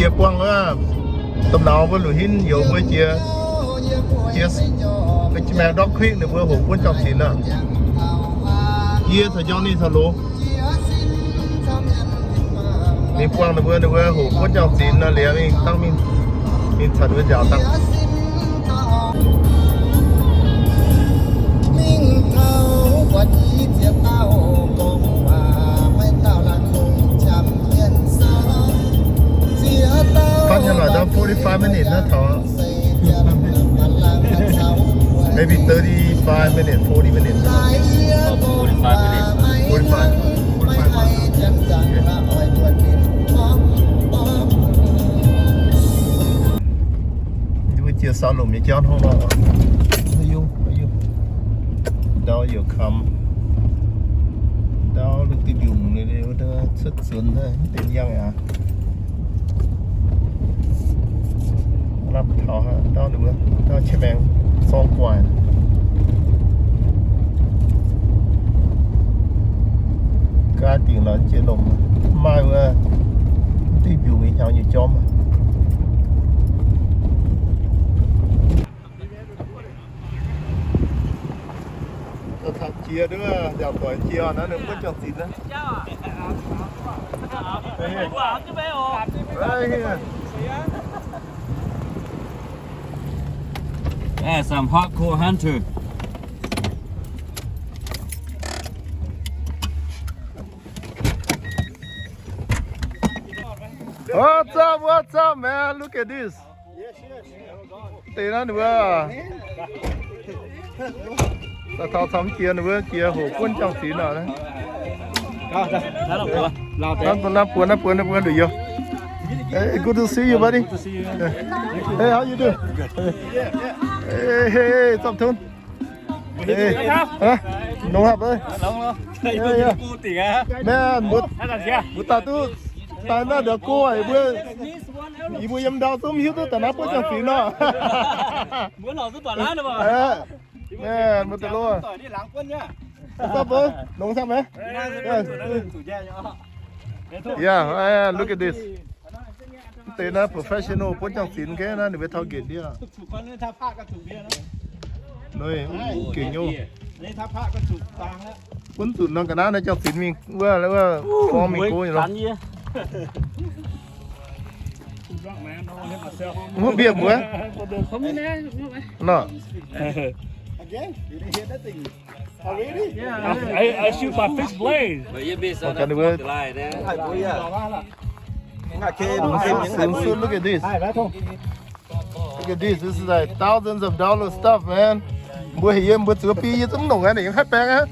Jiex buangh wuov, domh nauz mbuo Lu Hinv youz mbuo jiex, jiex, jiex maengx Dog Creek ninh mbuo hoqc buonv jangx zinx aqv. Yie caux Johnny caux loz. Mingh buangh ninh mbuo, ninh mbuo hoqc buonv jangx zinx nor, liuz mingh dangh mingh, mingh caux ninh mbuo njaaux dangh. Fun nyei lorqc, forty-five minutes naaiv taux. Maybe thirty-five minutes, forty minutes. Oh, forty-five minutes. Forty-five. Okay. Mbuo jiex Salem nyei jauv hnangv nor. Ndau youc kamx. Ndau lungh duih mbiungc cuotv nzunc, mv deix yangh aqv. Lamh taux ndau ninh mbuo, ndau qiex maengx zorng gu'nguaaic. Gaax dingc lorz jiex lomc, maaih wuov mv duih mbiungc nyei hnyangx nyei jorm. Jiex nduov, nziaauc doic jiex naaiv, ninh buonv jangx zinx naaiv. Right here. Yeah, some hardcore hunter. What's up, what's up, man? Look at this. Deix naaiv ninh mbuo daaih taux camv jiex, ninh mbuo jiex hoqc buonv jangx zinx nor. Naaiv buonv, naaiv buonv, naaiv buonv nduqc youh. Hey, good to see you, buddy. Hey, how you doing? Hey, hey, hey, Zam Tun. Hey, huh? Nongx hapv, eh? Yeah, yeah. Man, mbuo, mbuo daaih duqv daaih naaiv ndau go, yie mbuo, yie mbuo yiem ndau zungv hiuv duqv daaih naaiv buonv jangx zinx nor. Man, mbuo daaih loh. What's up, bro? Nongx hapv, eh? Yeah, yeah, look at this. Mv deix naaiv professional buonv jangx zinx ga'naaiv, ninh mbuo taux nqenc ndiev. Nor, gengh nyei. Buonv nzunc nor ga'naaiv naaiv jangx zinx mingh wuov, wuov gorngv mingh go nyei lorqc. Mv bieqc mbuo. Nor. I, I shoot my fixed blade. Gan wuov. Look at this. Look at this. This is like thousands of dollar stuff, man. Mbuo heuc yie mbuo zuov biei yie zungv nongc aqv, ninh yiem haih baeng aqv.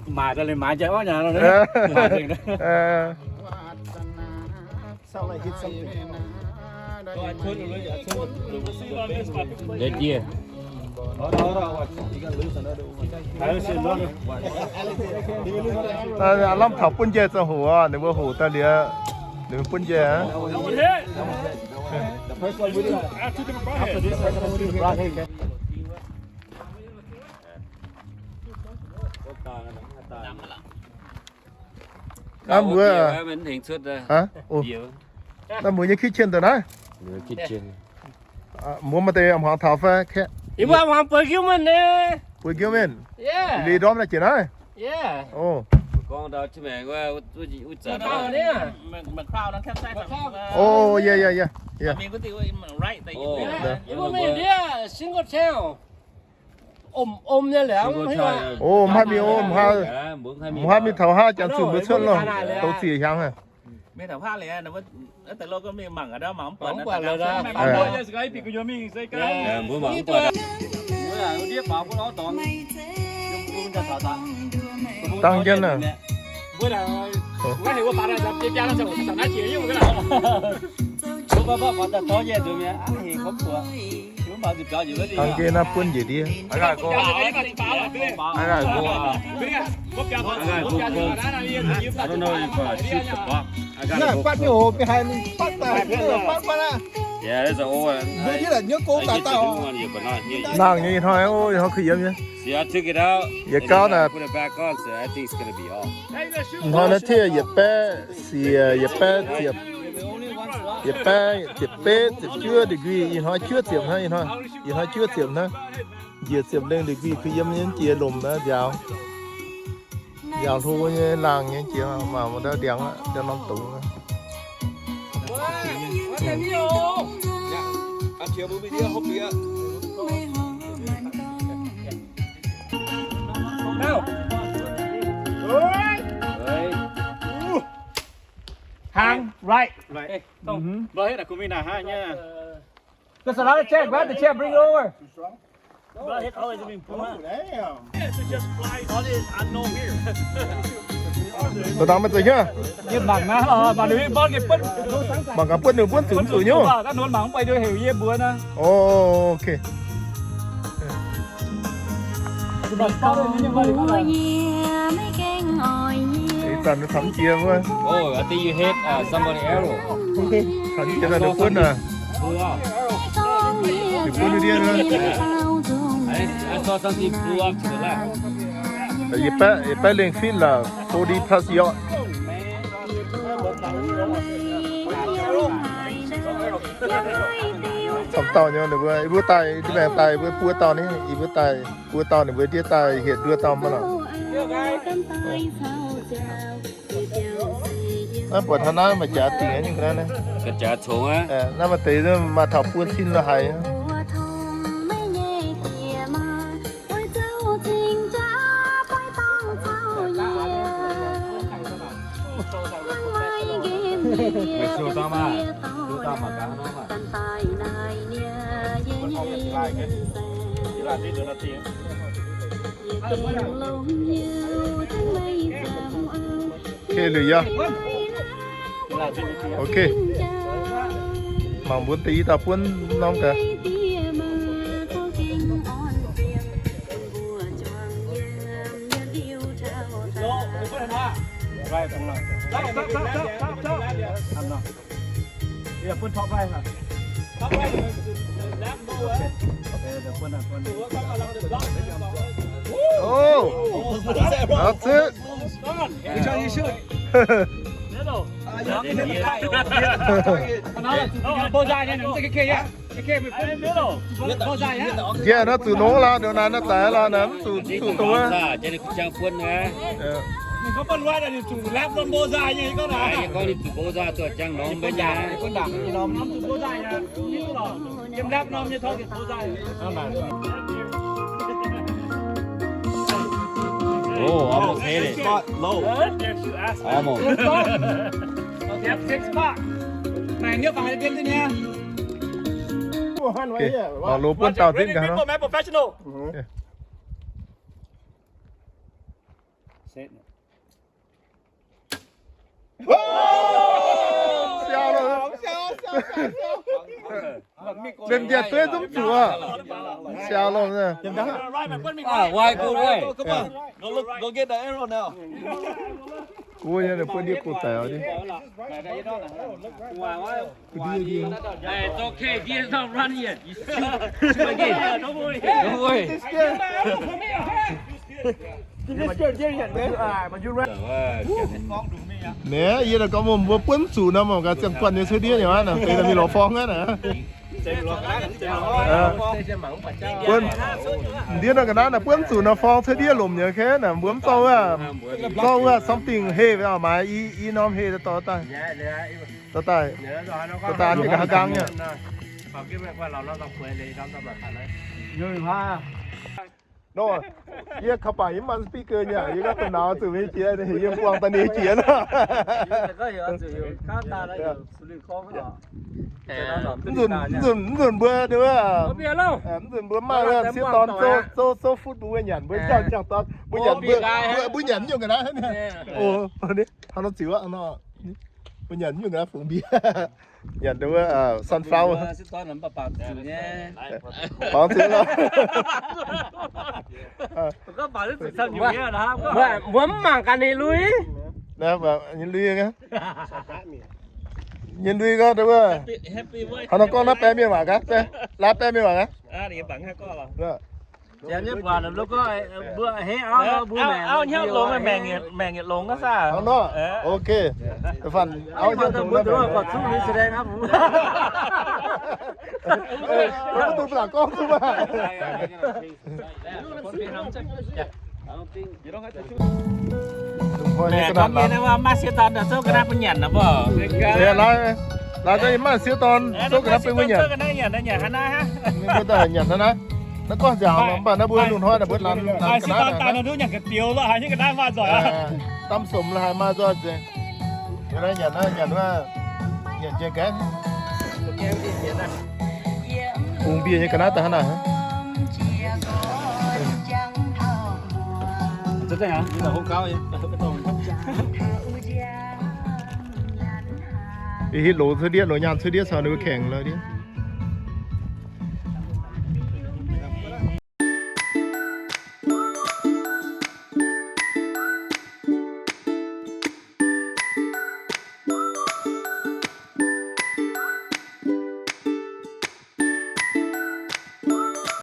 Maaic daaih liuz maaiz jiex orv nyanc. Lamh taux buonv njaih ziangh hoc, ninh mbuo hoqc daaih liuz, ninh mbuo buonv njaih aqv. Naaiv mbuo, naaiv mbuo nyei kitchen daaih naaiv. Mbuo maaih deix hmuangx taux fai kaeqv? Yie mbuo hmuangx bueix giuv mienh nyei. Bueix giuv mienh? Liuz ndorm naaiv jiex naaiv? O. O, yeah, yeah, yeah, yeah. Yie mbuo mingh ndiev single town. Om, om nyei liangx. O, mv haih mingh, o, mv haih mingh taux haav janx zunh mbuo cuotv loh, douz ziec hiaangx aqv. Dangh jienv aqv. Tangx jienv naaiv buonv njiec ndiev. I gotta go. I gotta go, uh, I gotta go home. I don't know if, uh, shoot the buck. I gotta go home. Yeah, that's an old one. Nangh nyei ih hnoi, o, ih hnoi kuh yiem nyei. See, I took it out. Yietc gauv naaic. Put it back on, so I think it's gonna be off. Ih hnoi naaiv tiev yietc baeqv siec, yietc baeqv ziepc, yietc baeqv ziepc betv, ziepc juov degree. Ih hnoi juov ziepc hnangv, ih hnoi, ih hnoi juov ziepc hnangv. Njiec ziepc lengh degree kuh yiem nyei, jiex lomc naaiv nziaaux. Nziaaux hlo nyei, laangh nyei jiex, mangc ndau ndiangx aqv, ndau norm dongz. Hang right. Right. Hey, Tông. Bro, hết là của mình à, ha, nha. There's a lot of chair. Grab the chair, bring it over. Bro, hết all is in. Damn. Taux dangh maiv zeiz hiuv. Yie mangc naaiv lorh, mangc ninh mbuo buonv, mangc gaax buonv ninh buonv zuqc mv zuqc nyungc. Mangc mv bei duqv heuc yie mbuo naaiv. Oh, okay. Ih zanc camv jiex wuov. Oh, I think you hit, uh, somebody arrow. Camv jiex daaih ninh buonv naaic. Flew off. Ninh buonv ndiev ndiev wuov. I, I saw something flew off to the left. Yietc baeqv, yietc baeqv lengh feet laaix, forty plus yard. Camv dauh nyei ninh mbuo, yie mbuo daaih, yie mbuo daaih, yie mbuo buo dauh ni, yie mbuo daaih, buo dauh ninh mbuo ndiev daaih hietc nduov dauh maiv lorqc. Naaiv buatc taux naaiv maaih jaax dingc nyei ga'naaiv. Ga'jaax congx aqv. Naaiv maaih deix maaih taux buo cin lo haic. Ok, liuz yaac. Ok. Mangc mbuo deix i dauh buonv norm gaax. Yeah, put top right, huh? Top right. Okay. Okay, the put, uh, put. Oh, that's it. Which one you shoot? Middle. Ah, yeah. Another. Both sides, yeah, yeah. Njiec naaiv zuqc nongx lorqc, ndongc naaiv naaiv daaih lorqc, naaiv mv zuqc, mv zuqc dongh wuov. Ninh gorngv bun wuov, ninh zuqc left on both sides nyei, gorngv naaiv. Ninh gorngv ninh zuqc both sides zuqc jangx norm mbuo nyei. Ninh gorngv ndaangc, ninh norm zuqc both sides nyei. Yiem left norm nyei taux zuqc both sides. Oh, almost hit it. Almost. Yep, six spot. Mangc nyei, mangc nyei, mangc nyei. Okay. Mangc loz buonv dauh zipv gaax nor. Professional. Siau loh. Liemh njiec dueiv zungv zuqc. Siau loh. Wide good way. Go, go get the arrow now. Guv nyei, ninh bun ndiev butv daic oc. Hey, it's okay. Deer is not run yet. You shoot. Shoot again. Don't worry. Don't worry. Naaiv yie gorngv mbuo buonv mv zuqc nor, mangc gaax ziangh guanh nyei cuotv ndiev nyei aqv, deix mingh lorz forng aqv naaic. Buonv ndiev nor ga'naaiv naaic buonv mv zuqc nor, forng cuotv ndiev lomc nyei, kei naaic mbuo mv zorqv wuov, zorqv wuov something heh maaiz i norm heh dorh daaih, dorh daaih, dorh daaih an jienv nqa'haav nqaang nyei. Nor, yie kaux baac yie mv maaih speaker nyei, yie gorngv da'nauz zuqc mingh jiex, yie buangh daaih ninh jiex nor. Mv nzunc, mv nzunc, mv nzunc mbuo, mv nzunc mbuo maaih sieqv dorn zoux, zoux, zoux food mbuo wuov nyanc, mbuo ziangh, ziangh dorn, mbuo nyanc, mbuo, mbuo nyanc nyungc ga'naaiv. O, hnangv nor ziux aqv nor. Mbuo nyanc nyungc naaiv fungx mbie. Nyanc nduov sunflower. Baaux zuqc lorqc. Mbuo mv mangc gaax ninh lui. Ninh lui gaax. Ninh lui gaax, wuov. Hnangv nor gorngv naaiv baeng mienh waac gaax, laaix baeng mienh waac gaax. Mbuo hnyouv longx, maengc yietc longx aqv saah. Hnangv nor, ok. Fanh auv hnyouv longx, mbuo duqv gorqv-zuqv mingh แสดงครับผม. Mbuo duqv ba'laqc gorngv duqv maah. Maaih sieqv dorn zouv ga'naaiv bun nyanc nor, mv baac laaix, laaix mv maaih sieqv dorn zouv ga'naaiv bun mbuo nyanc. Mbuo daaih nyanc naaiv, naaiv gorngv nziaauc nor, mv baac naaiv mbuo lungh hnoi naaiv mbuo laanh, laanh ga'naaiv naaiv. Dam somx la'haaix maaih nzoih nzengc. Nyanc naaiv, nyanc wuov, nyanc jiex gaengh. Bungx mbie nyei ga'naaiv daaih hnangv naaic. Ih hitv loz cuotv ndiev, loz nyaanh cuotv ndiev caux ninh mbuo kengx lorqc ndiev.